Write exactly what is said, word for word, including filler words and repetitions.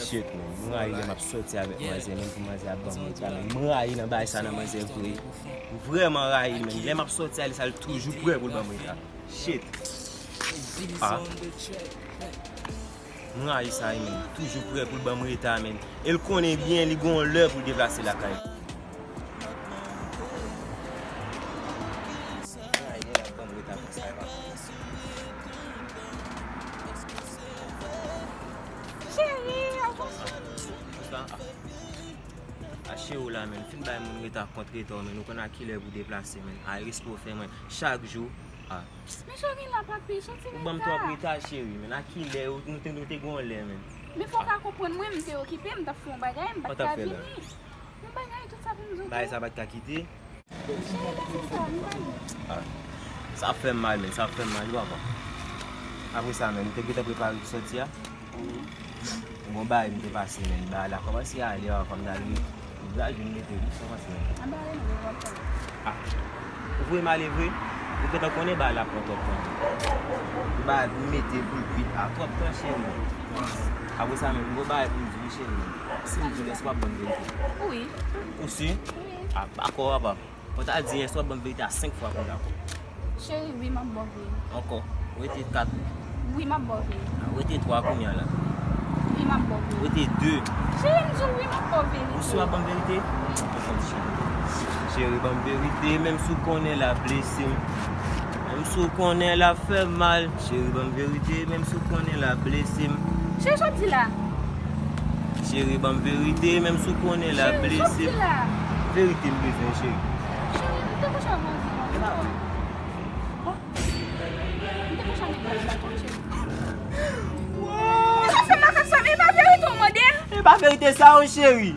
Shit, man. M rayi lè m ap sòti avèk manzè, menm pou manzè ap ban m reta, men. M rayi nan bagay sa nan manzè vre. M vrèman rayi, men. Lè m ap sòti a, li sa, li toujou prè pou l ban m reta. Shit. Ah. M rayi sa, men. Toujou prè pou l ban m reta, men. E l konnen byen, li gon lè pou l deplase lakay. M rayi lè l ap ban m reta konsa, e pa fè. Cheri, avanse. Konsa, ah. A cheri w la, men. Fin bay moun reta kont reta w, men. Ou konn a kilè pou deplase, men. A respè w fè mwen. Chak jou. Ah. Men cheri, la pa pi, soti reta. Ou ban m twòp reta, cheri, men. A kilè, nou te, nou te gon lè, men. Men fò w ka konprann mwen, m te okipe, m t ap fè yon bagay, m pa t ka vini. Yon bagay, tout sa pou m di w. Bagay sa pa t ka kite. Cheri, lese sa, m pa vle. Ah. Sa ap fè m mal, men. Sa ap fè m mal, wi, papa. Apre sa, men, m te gentan prepare pou sòti a. Bon, bagay m te pase, men. Bagay la kòmanse ale, a, fò m t al met. M t al vin mete wi, sa pase, men. Ah. Ou voye m ale vre? Ou gentan konnen bagay la pran twòp tan. Bagay pou m mete pou l kwit a twòp tan, cheri. Apre sa, men, m gon bagay pou m di wi, cheri. Si m di w, èske w ap ban m verite? Wi. Ou si? Wi. Ah, dakò, papa. Mwen ta di, èske w ap ban m verite a senk fwa pou m dakò? Cheri, wi, m ap ba w verite. Ankò. Rete kat. Wi, m ap ba w verite. Ah, rete twa kounye a la. Wi, m ap ba w verite. Rete de. Cheri, m di w wi, m ap ba w verite. Ou si w ap ban m verite? Cheri, ban m verite, menm si w konnen l ap blese m. Menm si w konnen l ap fè m mal. Cheri, ban m verite, menm si w konnen l ap blese m. Cheri, sa w ap di la? Cheri, ban m verite, menm si w konnen l ap blese m. Cheri, sa w ap di la? Verite m bezwen, cheri. Cheri, m te kouche avè yon ti nèg. M te kouche avè yon ti nèg, cheri. Sa fè makak sa, men e pa verite w mande m? E pa verite sa, o cheri.